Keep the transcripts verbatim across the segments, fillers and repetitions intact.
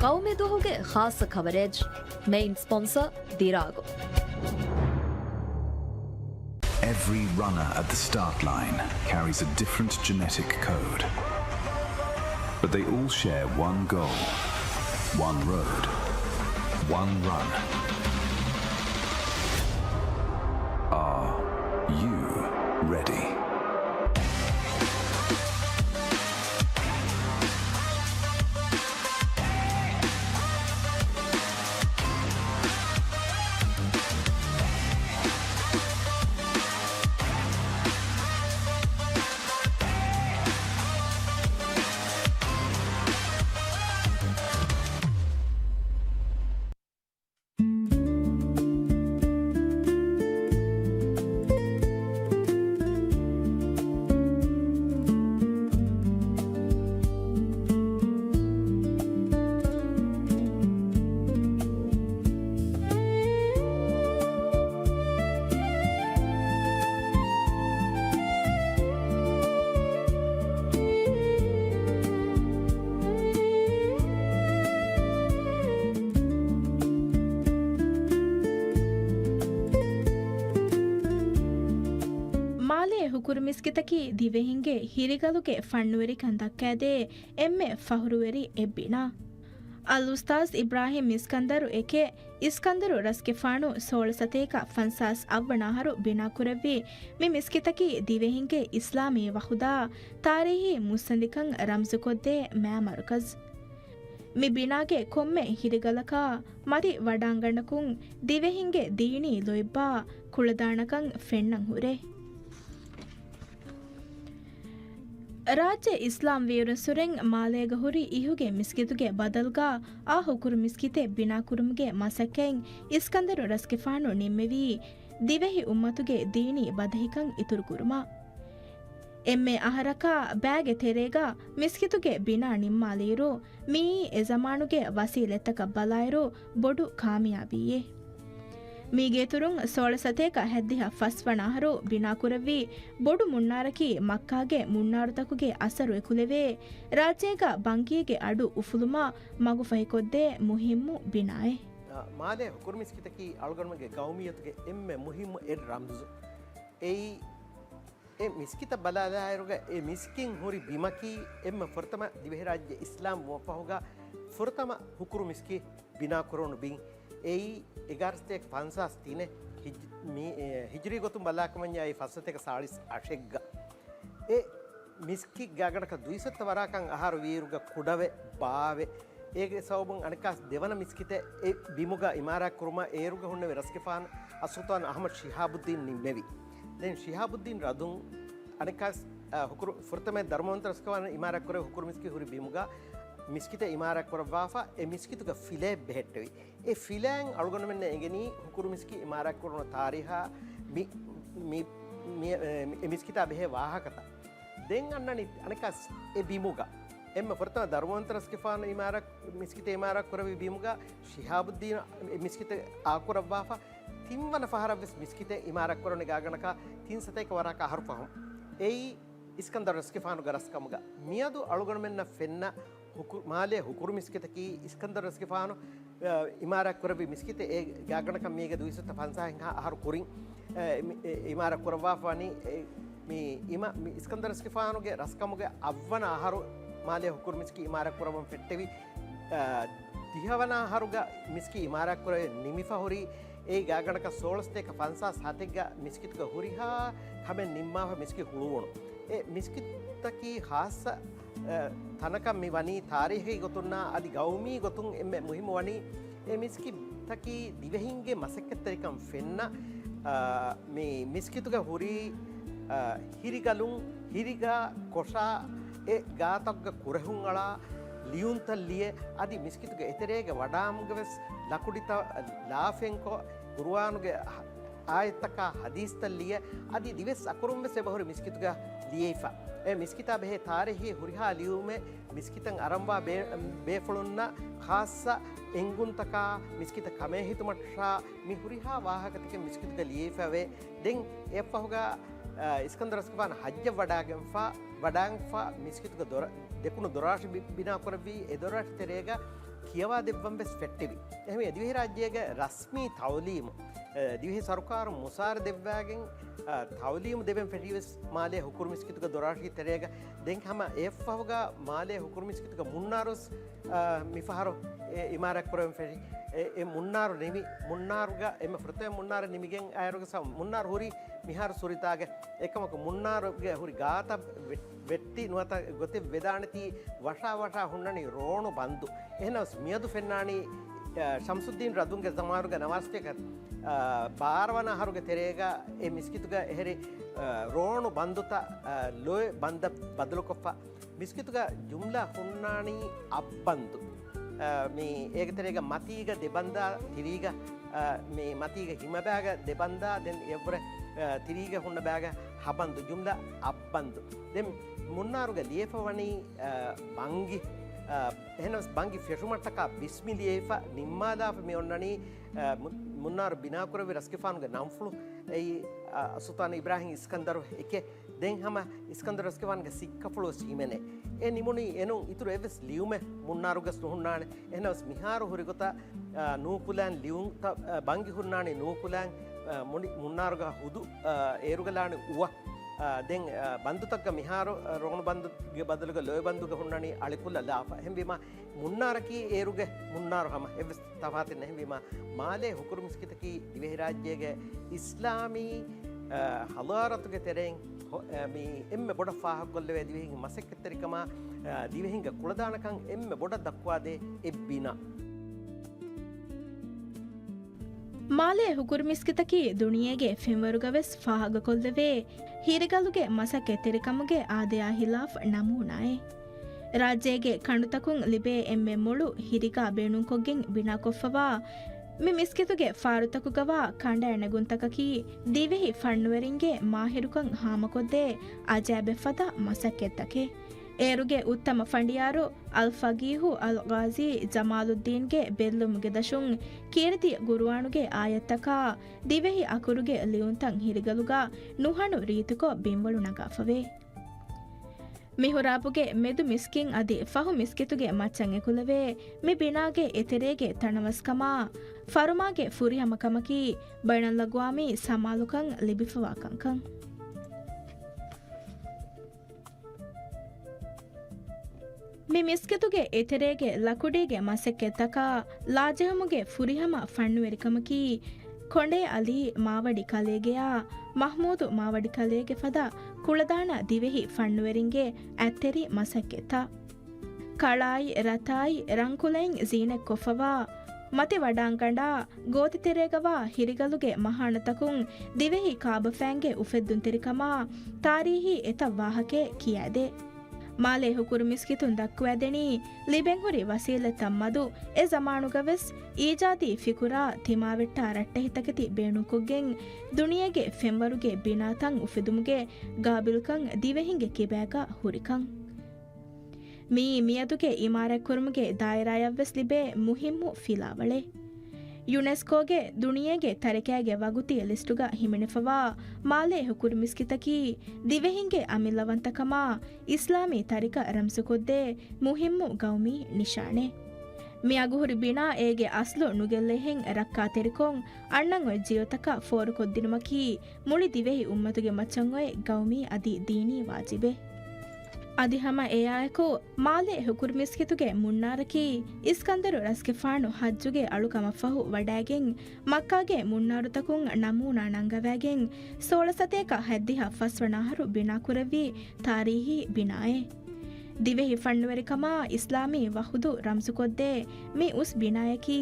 ގައުމީ ދުވަހުގެ ޚާއްޞަ ކަވަރޭޖް. މެއިން ސްޕޮންސަ ދިރާގު. Every runner at the start line carries a different genetic code, but they all share one goal, one road, one run. Are you ready? މާލޭ ހުކުރު މިސްކިތަކީ ދިވެހިންގެ ހިރިގަލުގެ ފަންނުވެރިކަން ދައްކައިދޭ އެންމެ ފަހުރުވެރި އެއް ބިނާ. އަލްއުސްތާޛް އިބްރާހިމް އިސްކަންދަރު އެކޭ އިސްކަންދަރު ރަސްގެފާނު ސޯޅަ ސަތޭކަ ފަންސާސް އަށްވަނަ އަހަރު ބިނާކުރެއްވި މި މިސްކިތަކީ ދިވެހިންގެ އިސްލާމީ ވަހުދާ ތާރީހީ މުއްސަނދިކަން ރަމްޒުކޮށްދޭ މާމަރުކަޒް. މި ބިނާގެ ކޮންމެ ހިރިގަލަކާ މަތި ވަޑާންގަނޑަކުން ދިވެހިންގެ ދީނީ ލޯތްބާ ކުޅަދާނަކަން ފެންނަން ހުރޭ. ރާއްޖެ އިސްލާމް ވިއުރުންސުރެން މާލޭގަ ހުރި އިހުގެ މިސްކިތުގެ ބަދަލުގަ އާ ހުކުރު މިސްކިތެއް ބިނާކުރުމުގެ މަސައްކަތް އިސްކަންދަރު ރަސްގެފާނު ނިންމެވީ، ދިވެހި އުއްމަތުގެ ދީނީ ބަދަހިކަން އިތުރުކުރުމަށް. އެންމެ އަހަރަކާ ބައިގެ ތެރޭގަ މިސްކިތުގެ ބިނާ ނިންމާލިއިރު، މިއީ އެ ޒަމާނުގެ ވަސީލަތްތަކަށް ބަލާއިރު ބޮޑު ކާމިޔާބީއެއް. މީގެއިތުރުން ސޯޅަ ސަތޭކަ ހަތްދިހަ ފަސްވަނަ އަހަރު ބިނާކުރެއްވި ބޮޑު މުންނާރަކީ މައްކާގެ މުންނާރުތަކުގެ އަސަރު އެކުލެވޭ، ރާއްޖޭގަ ބަންގީގެ އަޑު އުފުލުމަށް މަގުފަހިކޮށްދޭ މުހިއްމު ބިނާއެއް. މާލޭ ހުކުރު މިސްކިތަކީ އަޅުގަނޑުމެންގެ ގައުމިއްޔަތުގެ އެންމެ މުހިއްމު އެއް ރަމްޒު. އެއީ އެ މިސްކިތަށް ބަލާލާއިރުގަ އެ މިސްކިތް ހުރި ބިމަކީ އެންމެ ފުރަތަމަ ދިވެހިރާއްޖެ އިސްލާމް ވުމަށްފަހުގަ ފުރަތަމަ ހުކުރު މިސްކިތް ބިނާކުރުނު ބިން. އެއީ އެގާރަ ސަތޭކަ ފަންސާސް ތިނެއް ހިޖް-، މި-، އެ، ހިޖްރީ ގޮތުން ބަލާކަމަންޏާ އެއީ ފަސް ސަތޭކަ ސާޅީސް އަށެއްގަ. އެ މިސްކިތް ގާގަނޑަކަށް ދުއިސައްތަ ވަރާކަން އަހަރު ވީއިރުގަ ކުޑަވެ، ބާވެ، އޭގެ ސަބަބުން އަނެއްކާސް ދެވަނަ މިސްކިތެއް އެ ބިމުގަ އިމާރާތް ކުރުމަށް އޭރުގަ ހުންނެވި ރަސްގެފާނު އައްސުލްޠާން އަޙްމަދު ޝިހާބުއްދީން ނިންމެވި. ދެން ޝިހާބުއްދީން ރަދުން އަނެއްކާސް، އަ، ހުކުރު-، ފުރަތަމަ ދަރުމަވަންތަ ރަސްގެފާނު އިމާރާތް ކުރެވި ހުކުރު މިސްކިތް ހުރި ބިމުގަ މިސްކިތެއް އިމާރާތް ކުރައްވާފަ، އެ މިސްކިތުގަ ފިލައެއް ބެހެއްޓެވި. އެ ފިލާއިން އަޅުގަނޑުމެންނަށް އެނގެނީ ހުކުރު މިސްކިތް އިމާރާތް ކުރުނު ތާރީހާ މި-، މި-، މި-، އެ، އެ މިސްކިތާ ބެހޭ ވާހަކަތައް. ދެން އަންނަނީ އަނެއްކާސް އެ ބިމުގަ އެންމެ ފުރަތަމަ ދަރުމަވަންތަ ރަސްގެފާނު އިމާރާތް، މިސްކިތެއް އިމާރާތް ކުރެވި ބިމުގަ ޝިހާބުއްދީން އެ މިސްކިތެއް އާކުރައްވާފަ، ތިންވަނަ ފަހަރަށް ވެސް މިސްކިތެއް އިމާރާތް ކުރަނީ ގާގަނޑަކަށް ތިން ސަތޭކަ ވަރާކަށް އަހަރު ފަހުން. އެއީ އިސްކަންދަރު ރަސްގެފާނުގެ ރަސްކަމުގަ. މިއަދު އަޅުގަނޑުމެންނަށް ފެންނަ ހުކު-، މާލޭ ހުކުރު މިސްކިތަކީ އިސްކަންދަރު ރަސްގެފާނު، އަ، އިމާރާތް ކުރެއްވި މިސްކިތެއް. އެ ގާގަނޑަކަށް މީގެ ދުއިސައްތަ ފަންސާހެއް އަހަރު ކުރިން، އެ، މި-، އެ، އިމާރާތް ކުރައްވާފަ ވަނީ. އެ، މި އިމާ-، މި އިސްކަންދަރު ރަސްގެފާނުގެ ރަސްކަމުގެ އަށްވަނަ އަހަރު މާލޭ ހުކުރު މިސްކިތް އިމާރާތް ކުރައްވަން ފެއްޓެވި. އަ، ދިހަވަނަ އަހަރުގަ މިސްކިތް އިމާރާތް ކުރެވެ ނިމިފަ ހުރީ. އެ ގާގަނޑަކަށް ސޯޅަ ސަތޭކަ ފަންސާސް ހަތެއްގަ މިސްކިތުގަ ހުރިހާ ކަމެއް ނިންމާފަ މިސްކިތް ހުޅުވުނު. އެ މިސްކިތަކީ ޚާއްޞަ، އެ، ތަނަކަށް މި ވަނީ ތާރީހީ ގޮތުންނާ އަދި ގައުމީ ގޮތުން އެންމެ މުހިއްމު ވަނީ އެ މިސްކިތަކީ ދިވެހިންގެ މަސައްކަތްތެރިކަން ފެންނަ، އަ، މި މިސްކިތުގަ ހުރީ، އަ، ހިރިގަލުން ހިރިގާ ކޮށާ އެ ގާތަކުގަ ކުރެހުން އަޅާ ލިޔުންތައް ލިޔެ އަދި މިސްކިތުގެ އެތެރޭގެ ވަޑާމުގެ ވެސް ލަކުޑިތައް ލާފެންކޮށް، ގުރުއާނުގެ އާޔަތްތަކާ ޙަދީޘްތައް ލިޔެ، އަދި ދިވެސް އަކުރުން ވެސް އެބަހުރި މިސްކިތުގަ ލިޔެފަ. އެ މިސްކިތާ ބެހޭ ތާރީހީ ހުރިހާ ލިޔުމެއް، މިސްކިތަށް އަރަންވާ ބޭ-، ބޭފުޅުންނަށް ޚާއްޞަ އެންގުންތަކާ، މިސްކިތަށް ކަމޭހިތުމަށާ މި ހުރިހާ ވާހަކަތަކެއް މިސްކިތުގަ ލިޔެފަވޭ. ދެން އެއަށްފަހުގަ، އަ، އިސްކަންދަރު ރަސްގެފާނު ޙައްޖަށް ވަޑާގެންފަ، ވަޑާންފަ މިސްކިތުގެ ދޮރަ-، ދެކުނު ދޮރާށި ބި-، ބިނާކުރެއްވީ. އެ ދޮރާށި ތެރޭގަ ކިޔަވާ ދެއްވަން ވެސް ފެއްޓެވި. އެހެންވެ، ދިވެހިރާއްޖޭގެ ރަސްމީ ތައުލީމު، އެ، ދިވެހި ސަރުކާރުން މުސާރަ ދެއްވާގެން، އަ، ތައުލީމު ދެވެން ފެށީ ވެސް މާލޭ ހުކުރު މިސްކިތުގެ ދޮރާށި ތެރޭގަ. ދެން ހަމަ އެއަށްފަހުގަ މާލޭ ހުކުރު މިސްކިތުގެ މުންނާރު ވެސް، އަ، މިފަހަރު އެ އިމާރާތް ކުރެވެން ފެށި. އެ، އެ މުންނާރު ނިމި، މުންނާރުގަ އެންމެ ފުރަތަމަ މުންނާރު ނިމިގެން އައިރުގަ ސަ-، މުންނާރު ހުރީ މިހާރު ސުރިތާގެ. އެކަމަކު މުންނާރުގެ ހުރި ގާތަށް ވެ-، ވެއްޓި ނުވަތަ ގޮތެއް ވެދާނެތީ ވަށާ ވަށާ ހުންނަނީ ރޯނު ބަންދު. އެހެނަސް މިއަދު ފެންނާނީ، އަ، ޝަމްސުއްދީން ރަދުންގެ ޒަމާނުގެ ނަވާރަ ސަތޭކަ، އަ، ބާރަ ވަނަ އަހަރުގެ ތެރޭގަ އެ މިސްކިތުގަ އެހެރި، އަ، ރޯނު ބަންދުތައް، އަ، ލޮއެ ބަންދަށް ބަދަލުކޮށްފަ. މިސްކިތުގަ ޖުމްލަ ހުންނާނީ އަށް ބަންދު. އަ، މި އޭގެ ތެރޭގަ މަތީގަ ދެ ބަންދާ ތިރީގަ، އަ، މި މަތީގަ ހިމަބައިގަ ދެ ބަންދާ، ދެން އެއަށްވުރެ، އަ، ތިރީގަ ހުންނަ ބައިގަ ހަ ބަންދު، ޖުމްލަ އަށް ބަންދު. ދެން މުންނާރުގަ ލިޔެފަ ވަނީ، އަ، ބަންގި، އަ، އެހެނަސް ބަންގި ފެށުމަށްޓަކާ ބިސްމި ލިޔެފަ ނިންމާލާފަ މި އޮންނަނީ، އަ، މު-، މުންނާރު ބިނާކުރެއްވި ރަސްގެފާނުގެ ނަންފުޅު އެއީ، އަ، ސުލްޠާނު އިބްރާހިމް އިސްކަންދަރު އެކެއް. ދެން ހަމަ އިސްކަންދަރު ރަސްގެފާނުގެ ސިއްކަފުޅު ވެސް ހިމެނޭ. އެ ނިމުނީ އެނޫން އިތުރު އެއްވެސް ލިޔުމެއް މުންނާރުގަސް ނުހުންނާނެ. އެހެނަސް މިހާރު ހުރިގޮތަށް، އާ، ނޫކުލާން ލިޔުންތައް، އާ، ބަންގި ހުންނާނީ ނޫކުލާން، އާ، މުނި-، މުންނާރުގަ ހުދު، އާ، އޭރުގަ ލާނީ އުވަ. އާ، ދެން، އާ، ބަންދުތައްގަ މިހާރު، އާ، ރޯނު ބަންދުގެ ބަދަލުގަ ލޮއެ ބަންދުގަ ހުންނަނީ އަޅިކުލަ ލާފަ. އެހެންވީމާ، މުންނާރަކީ އޭރުގެ މުންނާރު ހަމަ އެއްވެސް ތަފާތެއް ނެހެންވީމާ، މާލޭ ހުކުރު މިސްކިތަކީ ދިވެހިރާއްޖޭގެ އިސްލާމީ، އަ، ހަޟާރަތުގެ ތެރެއިން ހޮ-، އަ، މި އެންމެ ބޮޑަށް ފާހަގަކޮށްލެވޭ ދިވެހިންގެ މަސައްކަތްތެރިކަމާ، އަ، ދިވެހިންގެ ކުޅަދާނަކަން އެންމެ ބޮޑަށް ދައްކުވާދޭ އެއް ބިނާ. މާލޭ ހުކުރު މިސްކިތަކީ ދުނިޔޭގެ ފެންވަރުގަ ވެސް ފާހަގަކޮށްލެވޭ ހިރިގަލުގެ މަސައްކަތްތެރިކަމުގެ އާދަޔާ ހިލާފް ނަމޫނާއެއް. ރާއްޖޭގެ ކަނޑުތަކުން ލިބޭ އެންމެ މޮޅު ހިރިގާ ބޭނުންކޮށްގެން ބިނާކޮށްފަވާ މި މިސްކިތުގެ ފާރުތަކުގަވާ ކަނޑައެނެގުންތަކަކީ ދިވެހި ފަންނުވެރިންގެ މާހިރުކަން ހާމަކޮށްދޭ އަޖައިބެއްފަދަ މަސައްކަތްތަކެއް. އޭރުގެ އުއްތަމަ ފަނޑިޔާރު އަލްފަގީހު އަލްޣާޒީ ޖަމާލުއްދީންގެ ބެއްލުމުގެ ދަށުން ކީރިތި ގުރުއާނުގެ އާޔަތްތަކާ ދިވެހި އަކުރުގެ ލިޔުންތައް ހިރިގަލުގަ ނުހަނު ރީތިކޮށް ބިންވަޅު ނަގާފަވޭ. މިޙުރާބުގެ މެދު މިސްކިތް އަދި ފަހު މިސްކިތުގެ މައްޗަށް އެކުލެވޭ މި ބިނާގެ އެތެރޭގެ ތަނަވަސްކަމާ، ފަރުމާގެ ފުރިހަމަކަމަކީ ބައިނަލްއަގްވާމީ ސަމާލުކަން ލިބިފަވާ ކަންކަން. މި މިސްކިތުގެ އެތެރޭގެ ލަކުޑީގެ މަސައްކަތްތަކާ ލާޖެހުމުގެ ފުރިހަމަ ފަންނުވެރިކަމަކީ، ކޮނޑޭ އަލީ މާވަޑި ކަލޭގެއާ، މަޙްމޫދު މާވަޑި ކަލޭގެ ފަދަ ކުޅަދާނަ ދިވެހި ފަންނުވެރިންގެ އަތްތެރި މަސައްކަތްތައް. ކަޅާއި، ރަތާއި، ރަންކުލައިން ޒީނަތްކޮށްފަވާ، މަތިވަޑާންގަނޑާ، ގޯތިތެރޭގަވާ ހިރިގަލުގެ މަހާނަތަކުން ދިވެހި ކާބަފައިންގެ އުފެއްދުންތެރިކަމާ، ތާރީހީ އެތައް ވާހަކައެއް ކިޔާދޭ. މާލޭ ހުކުރު މިސްކިތުން ދައްކުވައިދެނީ، ލިބެންހުރި ވަސީލަތްތައް މަދު، އެ ޒަމާނުގަވެސް އީޖާދީ ފިކުރާ ތިމާވެއްޓާ ރައްޓެހިތަކެތި ބޭނުންކޮށްގެން، ދުނިޔޭގެ ފެންވަރުގެ ބިނާތައް އުފެދުމުގެ ގާބިލްކަން ދިވެހިންގެ ކިބާގަ ހުރިކަން. މިއީ މިއަދުގެ އިމާރާތްކުރުމުގެ ދާއިރާއަށްވެސް ލިބޭ މުހިއްމު ފިލާވަޅެއް. ޔުނެސްކޯގެ ދުނިޔޭގެ ތަރިކައިގެ ވަގުތީ ލިސްޓުގަ ހިމެނިފަވާ މާލޭ ހުކުރު މިސްކިތަކީ ދިވެހިންގެ އަމިއްލަވަންތަކަމާ އިސްލާމީ ތަރިކަ ރަމްޒުކޮށްދޭ މުހިއްމު ގައުމީ ނިޝާނެއް. މި އަގުހުރި ބިނާ އޭގެ އަސްލު ނުގެއްލޭހެން ރައްކާތެރިކޮށް، އަންނަން އޮތް ޖީލުތަކަށް ފޯރުކޮށްދިނުމަކީ މުޅި ދިވެހި އުއްމަތުގެ މައްޗަށް އޮތް ގައުމީ އަދި ދީނީ ވާޖިބެއް. އަދި ހަމަ އެއާއެކު، މާލޭ ހުކުރު މިސްކިތުގެ މުންނާރަކީ އިސްކަންދަރު ރަސްގެފާނު ޙައްޖުގެ އަޅުކަމަށްފަހު ވަޑައިގެން، މައްކާގެ މުންނާރުތަކުން ނަމޫނާ ނަންގަވައިގެން، ސޯޅަ ސަތޭކަ ހަތްދިހަ ފަސްވަނަ އަހަރު ބިނާކުރެއްވި ތާރީހީ ބިނާއެއް. ދިވެހި ފަންނުވެރިކަމާ އިސްލާމީ ވަޙުދު ރަމްޒުކޮށްދޭ މި އުސް ބިނާޔަކީ،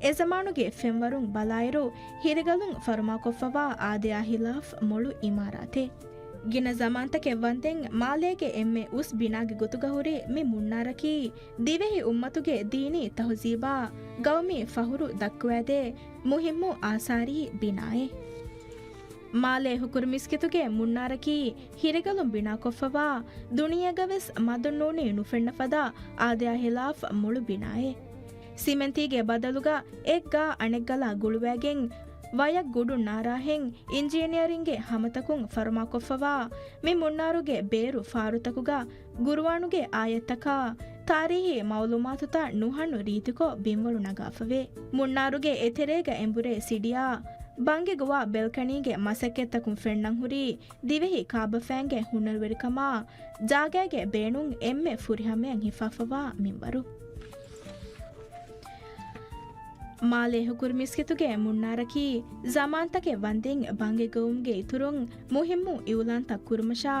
އެ ޒަމާނުގެ ފެންވަރުން ބަލާއިރު، ހިރިގަލުން ފަރުމާކޮށްފަވާ އާދަޔާ ހިލާފް މޮޅު އިމާރާތެއް. ގިނަ ޒަމާންތަކެއް ވަންދެން މާލޭގެ އެންމެ އުސް ބިނާގެ ގޮތުގަ ހުރި މި މުންނާރަކީ، ދިވެހި އުއްމަތުގެ ދީނީ ތަހުޒީބާ ގައުމީ ފަހުރު ދައްކުވައިދޭ މުހިއްމު އާސާރީ ބިނާއެއް. މާލޭ ހުކުރު މިސްކިތުގެ މުންނާރަކީ، ހިރިގަލުން ބިނާކޮށްފަވާ ދުނިޔޭގަވެސް މަދުން ނޫނީ ނުފެންނަ ފަދަ އާދަޔާ ހިލާފް މޮޅު ބިނާއެއް. ސިމެންތީގެ ބަދަލުގަ އެއްގާ އަނެއްގަލާ ގުޅުވައިގެން، ވަޔަށް ގުޑުން ނާރާހެން އިންޖީނިއަރިންގެ ހަމަތަކުން ފަރުމާކޮށްފަވާ މި މުންނާރުގެ ބޭރު ފާރުތަކުގަ ގުރުއާނުގެ އާޔަތްތަކާ ތާރީހީ މައުލޫމާތުތައް ނުހަނު ރީތިކޮށް ބިންވަޅު ނަގާފަވޭ. މުންނާރުގެ އެތެރޭގަ އެނބުރޭ ސިޑިއާ، ބަންގި ގޮވާ ބެލްކަނީގެ މަސައްކަތްތަކުން ފެންނަން ހުރީ ދިވެހި ކާބަފައިންގެ ހުނަރުވެރިކަމާ، ޖާގައިގެ ބޭނުން އެންމެ ފުރިހަމަޔަށް ހިފާފަވާ މިންވަރު. މާލޭ ހުކުރު މިސްކިތުގެ މުންނާރަކީ، ޒަމާންތަކެއް ވަންދެން ބަންގި ގޮވުމުގެ އިތުރުން މުހިއްމު އިއުލާންތައް ކުރުމަށާ،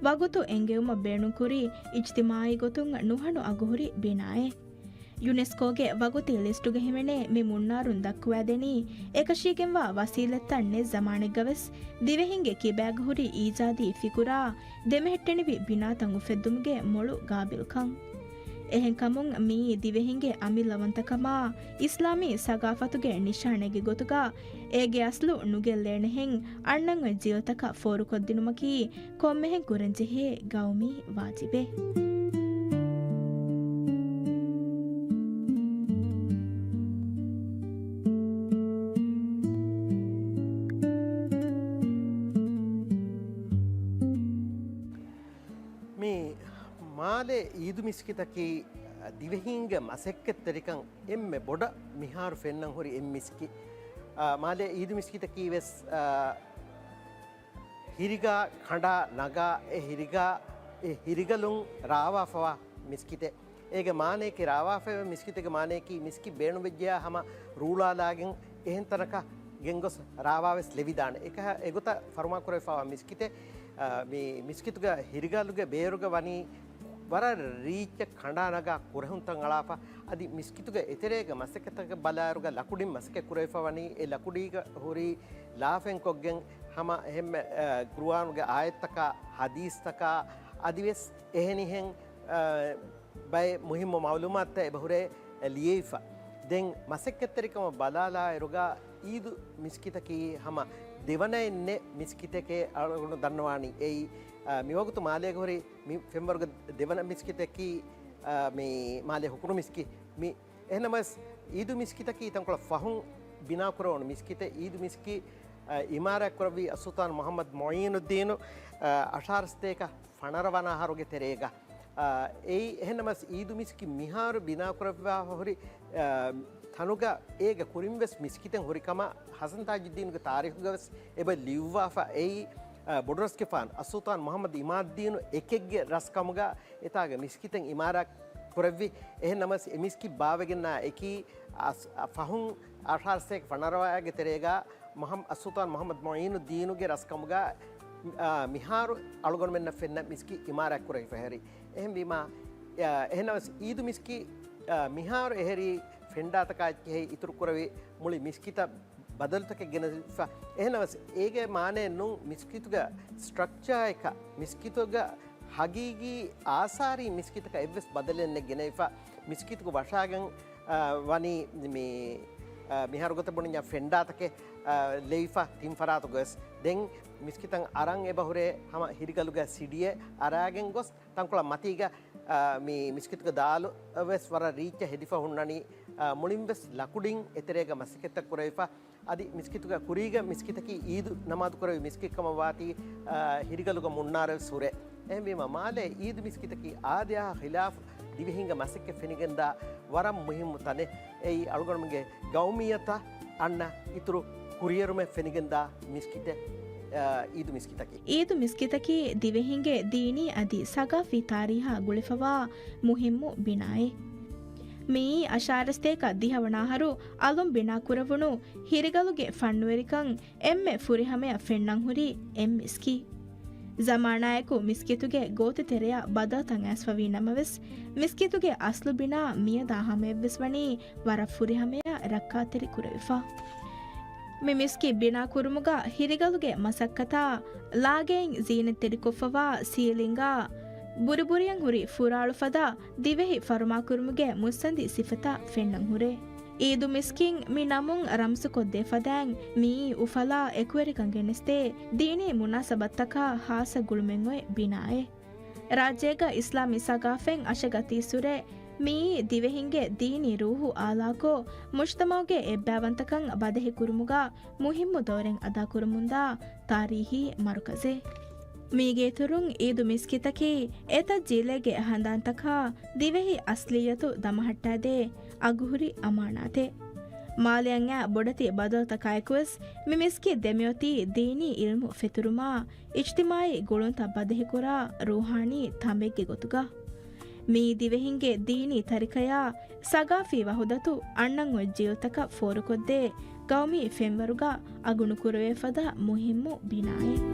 ވަގުތު އެންގެވުމަށް ބޭނުންކުރި އިޖްތިމާއީ ގޮތުން ނުހަނު އަގުހުރި ބިނާއެއް. ޔުނެސްކޯގެ ވަގުތީ ލިސްޓުގަ ހިމެނޭ މި މުންނާރުން ދައްކުވާދެނީ، އެކަށީގެންވާ ވަސީލަތްތައް ނެތް ޒަމާނެއްގަވެސް ދިވެހިންގެ ކިބައިގަ ހުރި އީޖާދީ ފިކުރާ، ދެމެހެއްޓެނިވި ބިނާތައް އުފެއްދުމުގެ މޮޅު ގާބިލްކަން. އެހެންކަމުން މިއީ ދިވެހިންގެ އަމިއްލަވަންތަކަމާ، އިސްލާމީ ސަގާފަތުގެ ނިޝާނެއްގެ ގޮތުގަ، އޭގެ އަސްލު ނުގެއްލޭނެހެން އަންނަން އޮތް ޖީލުތަކަށް ފޯރުކޮށްދިނުމަކީ، ކޮންމެހެން ކުރަންޖެހޭ ގައުމީ ވާޖިބެއް. މި މާލޭ އީދު މިސްކިތަކީ ދިވެހީންގެ މަސައްކަތްތެރިކަން އެންމެ ބޮޑަށް މިހާރު ފެންނަން ހުރި އެއް މިސްކި-، އާ، މާލޭ އީދު މިސްކިތަކީ ވެސް، އާ، ހިރިގާ ކަނޑާ ނަގާ އެ ހިރިގާ، އެ ހިރިގަލުން ރާވާފަވާ މިސްކިތެއް. އޭގެ މާނަޔަކީ ރާވާފައިވާ މިސްކިތެއްގެ މާނަޔަކީ މިސްކިތް ބޭނުންވެއްޖެޔާ ހަމަ ރޫޅާލާގެން އެހެން ތަނަކަށް ގެންގޮސް ރާވާވެސް ލެވިދާނެ. އެކަހަ އެގޮތަށް ފަރުމާކުރެވިފައިވާ މިސްކިތެއް، އާ، މި މިސްކިތުގެ ހިރިގަލުގެ ބޭރުގަ ވަނީ ވަރަށް ރީއްޗަށް ކަނޑާ ނަގާ ކުރެހުންތައް އަޅާފަ، އަދި މިސްކިތުގެ އެތެރޭގެ މަސައްކަތްތަކަށް ބަލާއިރުގަ ލަކުޑިން މަސައްކަތް ކުރެވިފަ ވަނީ އެ ލަކުޑީގަ ހުރީ ލާފައިން ކޮށްގެން ހަމަ އެހެންމެ، އާ، ގުރުއާނުގެ އާޔަތްތަކާ ހަދީސްތަކާ އަދިވެސް އެހެނިހެން، އާ، ބައެއް މުހިއްމު މައުލޫމާތުތައް އެބަހުރޭ ލިޔެވިފަ. ދެން މަސައްކަތްތެރިކަމަށް ބަލާލާއިރުގަ އީދު މިސްކިތަކީ ހަމަ ދެވަނައެއް ނެތް މިސްކިތެކޭ އަޅުގަނޑު ދަންނަވާނީ. އެއީ، އާ، މިވަގުތު މާލޭގަ ހުރި މި ފެންވަރުގެ ދެވަނަ މިސްކިތަކީ، އާ، މި މާލޭ ހުކުރު މިސްކި-، މި އެހެންނަމަވެސް، އީދު މިސްކިތަކީ ތަންކޮޅެއް ފަހުން ބިނާކުރެވުނު މިސްކިތެއް. އީދު މިސްކި، އަ، އިމާރާތްކުރެއްވީ އައްސުލްޠާން މުޙައްމަދު މުޢީނުއްދީނު، އަ، އަށާރަ ސަތޭކަ ފަނަރަ ވަނަ އަހަރުގެ ތެރޭގަ. އަ، އެއީ އެހެންނަމަވެސް، އީދު މިސްކިތް މިހާރު ބިނާކުރެވިފަ ހުރި، އަ، ތަނުގަ އޭގެ ކުރިން ވެސް މިސްކިތެއް ހުރި ކަމަށް ޙަސަން ތާޖުއްދީނުގެ ތާރީޚުގަ ވެސް އެބަ ލިޔުއްވާފަ. އެއީ، އަ، ބޮޑުރަސްގެފާނު އައްސުލްޠާން މުޙައްމަދު އިމާދުއްދީނު އެކެއްގެ ރަސްކަމުގަ އެތާގެ މިސްކިތެއް އިމާރާތް ކުރެއްވި. އެހެން ނަމަވެސް އެ މިސްކިތް ބާވެގެންނާ އެކީ އަސް-، އަ، ފަހުން އަށާރަ ސަތޭކަ ފަނަރަ ވަނަ އަހަރުގެ ތެރޭގަ މުޙައް-، އައްސުލްޠާން މުޙައްމަދު މުޢީނުއްދީނުގެ ރަސްކަމުގަ، އާ، މިހާރު އަޅުގަނޑުމެންނަށް ފެންނަ މިސްކިތް އިމާރާތް ކުރެވިފަ ހުރި. އެހެންވީމާ، އާ، އެހެންނަމަވެސް އީދު މިސްކިތް، އާ، މިހާރު އެހެރީ ފެންޑާތަކާ އެއްޗެހި އިތުރު ކުރެވި މުޅި މިސްކިތަށް ބަދަލުތަކެއް ގެނެފަ. އެހެނަސް އޭގެ މާނައެއް ނޫން މިސްކިތުގެ ސްޓްރަކްޗާއަކަށް، މިސްކިތުގެ ހަގީގީ އާސާރީ މިސްކިތަކަށް އެއްވެސް ބަދަލެއް ނެތް ގެނެފަ. މިސްކިތުގެ ވަށާގެން، އާ، ވަނީ މި، އާ، މިހާރު ގޮތަށް ބުނިންޏާ ފެންޑާތަކެއް، އާ، ލެވިފަ ތިން ފަރާތުގަވެސް. ދެން މިސްކިތަށް އަރަން އެބަހުރޭ ހަމަ ހިރިގަލުގެ ސިޑިއެއް އަރާގެން ގޮސް ތަންކޮޅަށް މަތީގަ، އާ، މި މިސްކިތުގެ ދާލު ވެސް ވަރަށް ރީއްޗަށް ހެދިފަ ހުންނަނީ، އާ، މުޅިން ވެސް ލަކުޑިން އެތެރޭގަ މަސައްކަތްތައް ކުރެވިފަ. އަދި މިސްކިތުގެ ކުރީގަ މިސްކިތަކީ އީދު ނަމާދު ކުރެވި މިސްކިތް ކަމަށް ވާތީ، އާ، ހިރިގަލުގަ މުންނާރަ ވެސް ހުރޭ. އެހެންވީމަ މާލޭ އީދު މިސްކިތަކީ އާދަޔާ ޚިލާފު ދިވެހިންގެ މަސައްކަތް ފެނިގެންދާ ވަރަށް މުހިއްމު ތަނެއް. އެއީ އަޅުގަނޑުމެންގެ ގައުމިއްޔަތަށް އަންނަ އިތުރު ކުރިއެރުމެއް ފެނިގެންދާ މިސްކިތެއް، އާ، އީދު މިސްކިތަކީ. އީދު މިސްކިތަކީ ދިވެހިންގެ ދީނީ އަދި ސަގާފީ ތާރީހާ ގުޅިފަވާ މުހިއްމު ބިނާއެއް. މިއީ އަށާރަ ސަތޭކަ ދިހަ ވަނަ އަހަރު އަލުން ބިނާކުރެވުނު ހިރިގަލުގެ ފަންނުވެރިކަން އެންމެ ފުރިހަމަޔަށް ފެންނަން ހުރި އެއް މިސްކިތް. ޒަމާނާއެކު މިސްކިތުގެ ގޯތި ތެރެއަށް ބަދަލުތައް އައިސްފަވީ ނަމަވެސް، މިސްކިތުގެ އަސްލު ބިނާ މިއަދާ ހަމަޔަށްވެސް ވަނީ ވަރަށް ފުރިހަމަޔަށް ރައްކާތެރި ކުރެވިފަ. މި މިސްކިތް ބިނާ ކުރުމުގަ ހިރިގަލުގެ މަސައްކަތާ، ލާގެއިން ޒީނަތްތެރިކޮށްފަވާ ސީލިންގާ، ބުރިބުރިއަށް ހުރި ފުރާޅު ފަދަ ދިވެހި ފަރުމާކުރުމުގެ މުއްސަނދި ސިފަތައް ފެންނަން ހުރޭ. އީދު މިސްކިތް މި ނަމުން ރަމްޒުކޮށްދޭ ފަދައިން މިއީ އުފަލާ އެކުވެރިކަން ގެނެސްދޭ ދީނީ މުނާސަބަތްތަކާ ހާއްސަ ގުޅުމެއް އޮތް ބިނާއެއް. ރާއްޖޭގަ އިސްލާމީ ސަގާފަތް އަށަގަތީއްސުރެ މިއީ ދިވެހިންގެ ދީނީ ރޫހު އާލާކޮށް، މުޖްތަމަޢުގެ އެއްބައިވަންތަކަން ބަދަހިކުރުމުގަ މުހިއްމު ދައުރެއް އަދާކުރަމުންދާ ތާރީހީ މަރުކަޒެއް. މީގެ އިތުރުން އީދު މިސްކިތަކީ އެތައް ޖީލެއްގެ ހަނދާންތަކާ ދިވެހި އަސްލިއްޔަތު ދަމަހައްޓާދޭ އަގުހުރި އަމާނާތެއް. މާލެއަށް އައި ބޮޑެތި ބަދަލުތަކާއެކުވެސް މި މިސްކިތް ދެމިއޮތީ ދީނީ އިލްމު ފެތުރުމާ، އިޖްތިމާއީ ގުޅުންތައް ބަދަހިކުރާ ރޫޙާނީ ތަނބެއްގެ ގޮތުގަ. މިއީ ދިވެހިންގެ ދީނީ ތަރިކަޔާ ސަގާފީ ވަހުދަތު އަންނަން އޮތް ޖީލްތަކަށް ފޯރުކޮށްދޭ ގައުމީ ފެންވަރުގަ އަގުނުކުރެވޭފަދަ މުހިއްމު ބިނާއެއް.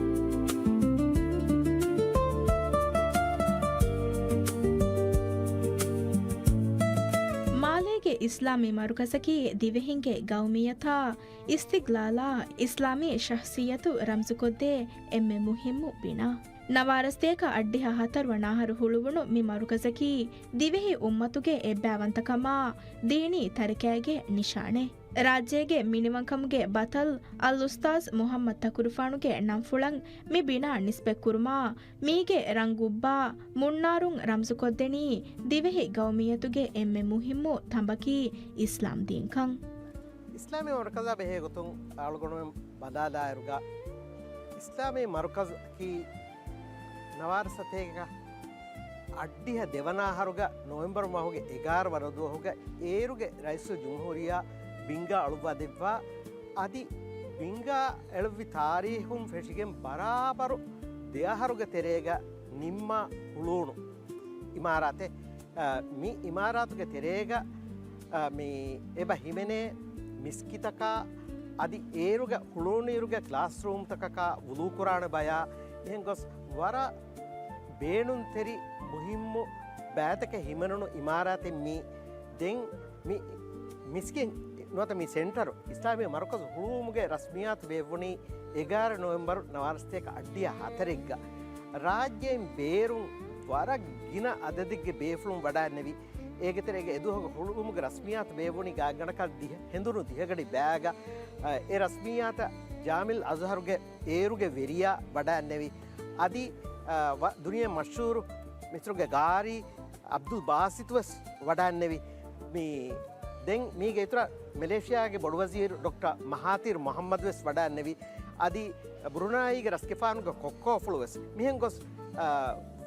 މާލޭގެ އިސްލާމީ މަރުކަޒަކީ ދިވެހިންގެ ގައުމިއްޔަތާ، އިސްތިގްލާލާ، އިސްލާމީ ޝަޚްޞިއްޔަތު ރަމްޒުކޮށްދޭ އެންމެ މުހިއްމު ބިނާ. ނަވާރަ ސަތޭކަ އަށްޑިހަ ހަތަރު ވަނަ އަހަރު ހުޅުވުނު މި މަރުކަޒަކީ ދިވެހި އުއްމަތުގެ އެއްބައިވަންތަކަމާ ދީނީ ތަރިކައިގެ ނިޝާނެއް. ރާއްޖޭގެ މިނިވަންކަމުގެ ބަތަލް އަލްއުސްތާޛް މުޙައްމަދު ތަކުރުފާނުގެ ނަންފުޅަށް މި ބިނާ ނިސްބަތްކުރުމާ، މީގެ ރަންގުއްބާ މުންނާރުން ރަމްޒުކޮށްދެނީ ދިވެހި ގައުމިއްޔަތުގެ އެންމެ މުހިއްމު ތަނބަކީ އިސްލާމް ދީންކަން. އިސްލާމީ މަރުކަޒާ ބެހޭގޮތުން އަޅުގަނޑުމެން ބަލާލާއިރުގަ، އިސްލާމީ މަރުކަޒަކީ ނަވާރަ ސަތޭކަ އަށްޑިހަ ދެވަނަ އަހަރުގަ ނޮވެމްބަރު މަހުގެ އެގާރަ ވަނަ ދުވަހުގަ އޭރުގެ ރައީސުލްޖުމްހޫރިއްޔާ ބިންގާ އަޅުއްވާ ދެއްވާ، އަދި ބިންގާ އެޅުއްވި ތާރީޚުން ފެށިގެން ބަރާބަރު ދެ އަހަރުގެ ތެރޭގަ ނިންމާ ހުޅުވުނު އިމާރާތެއް. އަ، މި އިމާރާތުގެ ތެރޭގަ، އަ، މި އެބަ ހިމެނޭ މިސްކިތަކާ، އަދި އޭރުގެ ހުޅުވުނުއިރުގެ ކްލާސްރޫމްތަކަކާ ވުޟޫ ކުރާނެ ބަޔާ، އެހެން ގޮސް ވަރަށް ބޭނުންތެރި މުހިއްމު ބައިތަކެއް ހިމެނުނު އިމާރާތެއް މީ. ދެން މި މިސްކިތް ނުވަތަ މި ސެންޓަރު، އިސްލާމީ މަރުކަޒު ހުޅުވުމުގެ ރަސްމިއްޔާތު ބޭއްވުނީ އެގާރަ ނޮވެމްބަރު ނަވާރަ ސަތޭކަ އަށްޑިހަ ހަތަރެއްގަ. ރާއްޖޭން ބޭރުން ވަރަށް ގިނަ އަދަދެއްގެ ބޭފުޅުން ވަޑައިންނެވި. އޭގެ ތެރޭގަ އެދުވަހުގެ ހުޅުވުމުގެ ރަސްމިއްޔާތު ބޭއްވުނީ ގާތްގަނޑަކަށް ދިހަ، ހެނދުނު ދިހަގަޑި ބައިގަ. އަ، އެ ރަސްމިއްޔާތަށް ޖާމިއުލް އަޒްހަރުގެ އޭރުގެ ވެރިޔާ ވަޑައިންނެވި. އަދި، އަ، ވަ-، ދުނިޔެ މަޝްހޫރު މިސްރުގެ ގާރީ އަބްދުލް ބާސިތު ވެސް ވަޑައިންނެވި. މި ދެން މީގެ އިތުރަށް މެލޭޝިޔާގެ ބޮޑުވަޒީރު ޑޮކްޓަރ މަހާތިރު މުޙައްމަދު ވެސް ވަޑައިންނެވި. އަދި ބުރުނާއީގެ ރަސްގެފާނުގެ ކޮއްކޯފުޅު ވެސް. މިހެން ގޮސް، އާ،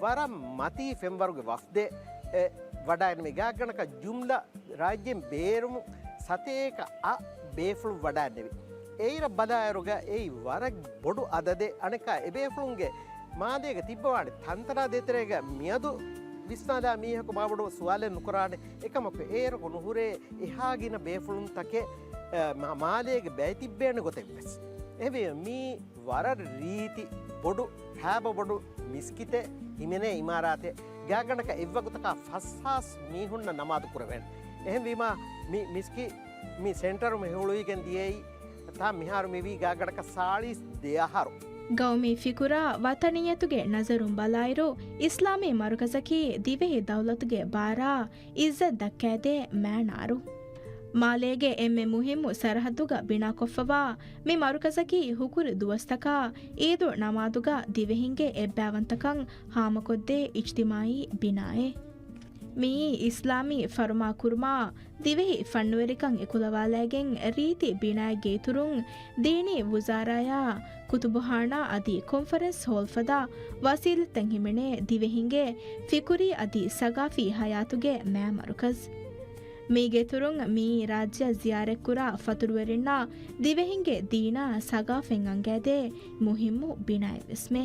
ވަރަށް މަތީ ފެންވަރުގެ ވަފްދެއް، އެ، ވަޑައިންނެވި. ގާތްގަނޑަކަށް ޖުމްލަ ރާއްޖޭން ބޭރުން ސަތޭކަ އަށް ބޭފުޅުން ވަޑައިންނެވި. އެއިރަށް ބަލާއިރުގަ އެއީ ވަރަށް ބޮޑު އަދަދެއް. އަނެއްކާ އެބޭފުޅުންގެ މާލޭގަ ތިއްބަވާނެ ތަންތަނާ ދޭތެރޭގަ މިއަދު ވިސްނާލާ މީހަކު މާބޮޑު ސުވާލެއް ނުކުރާނެ. އެކަމަކު އޭރަކު ނުހުރޭ އެހާ ގިނަ ބޭފުޅުންތަކެއް، އަ، މާ-، މާލޭގެ ބައި ތިއްބޭނެ ގޮތެއް ވެސް. އެހެންވެ މީ ވަރަށް ރީތި ބޮޑު، ހާބަ ބޮޑު މިސްކިތެއް ހިމެނޭ އިމާރާތެއް. ގާތްގަނޑަކަށް އެއްވަގުތަކަށް ފަސް ހާސް މީހުންނަށް ނަމާދު ކުރެވޭނެ. އެހެންވީމާ މި މިސްކި-، މި ސެންޓަރު މި ހުޅުވިގެން ދިޔައީ ތާ މިހާރު މިވީ ގާތްގަނޑަކަށް ސާޅީސް ދެ އަހަރު. ގައުމީ ފިކުރާ ވަތަނިއްޔަތުގެ ނަޒަރުން ބަލާއިރު، އިސްލާމީ މަރުކަޒަކީ ދިވެހި ދައުލަތުގެ ބާރާ އިއްޒަތް ދައްކައިދޭ މާނާރު. މާލޭގެ އެންމެ މުހިއްމު ސަރަހައްދުގަ ބިނާކޮށްފަވާ މި މަރުކަޒަކީ ހުކުރު ދުވަސްތަކާ އީދު ނަމާދުގަ ދިވެހިންގެ އެއްބައިވަންތަކަން ހާމަކޮށްދޭ އިޖްތިމާއީ ބިނާއެއް. މިއީ އިސްލާމީ ފަރުމާ ކުރުމާ، ދިވެހި ފަންނުވެރިކަން އެކުލަވާލައިގެން ރީތި ބިނާއެއްގެ އިތުރުން، ދީނީ ވުޒާރާޔާ، ކުތުބުޚާނާ އަދި ކޮންފަރެންސް ހޯލް ފަދަ ވަސީލަތްތައް ހިމެނޭ ދިވެހިންގެ ފިކުރީ އަދި ސަގާފީ ހަޔާތުގެ މާ މަރުކަޒް. މީގެ އިތުރުން މިއީ ރާއްޖެއަށް ޒިޔާރަތްކުރާ ފަތުރުވެރިންނާ ދިވެހިންގެ ދީނާ ސަގާފަތް އަންގައިދޭ މުހިއްމު ބިނާއެއްވެސްމެ.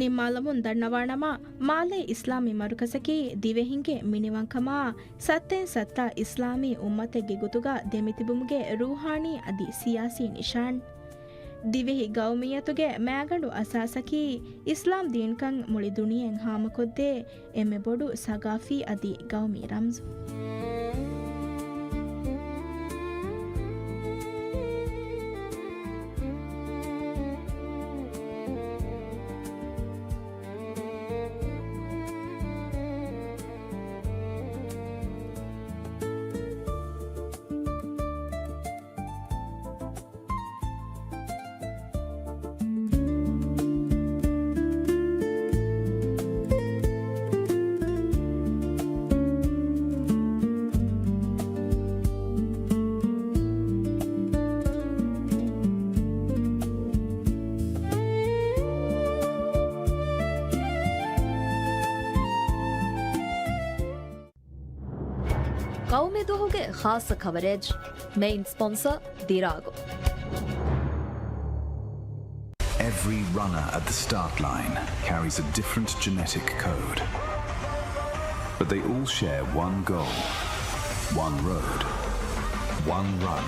ނިންމާލަމުން ދަންނަވާނަމަ، މާލޭ އިސްލާމީ މަރުކަޒަކީ ދިވެހިންގެ މިނިވަންކަމާ، ސައްތައިން ސައްތަ އިސްލާމީ އުއްމަތެއްގެ ގޮތުގަ ދެމިތިބުމުގެ ރޫޙާނީ އަދި ސިޔާސީ ނިޝާން. ދިވެހި ގައުމިއްޔަތުގެ މައިގަނޑު އަސާސަކީ އިސްލާމް ދީންކަން މުޅި ދުނިޔެއިން ހާމަކޮށްދޭ އެންމެ ބޮޑު ސަގާފީ އަދި ގައުމީ ރަމްޒު. ގައުމީ ދުވަހުގެ ޚާއްޞަ ކަވަރޭޖް. މެއިން ސްޕޮންސަ ދިރާގު. Every runner at the start line carries a different genetic code. But they all share one goal, one road, one run.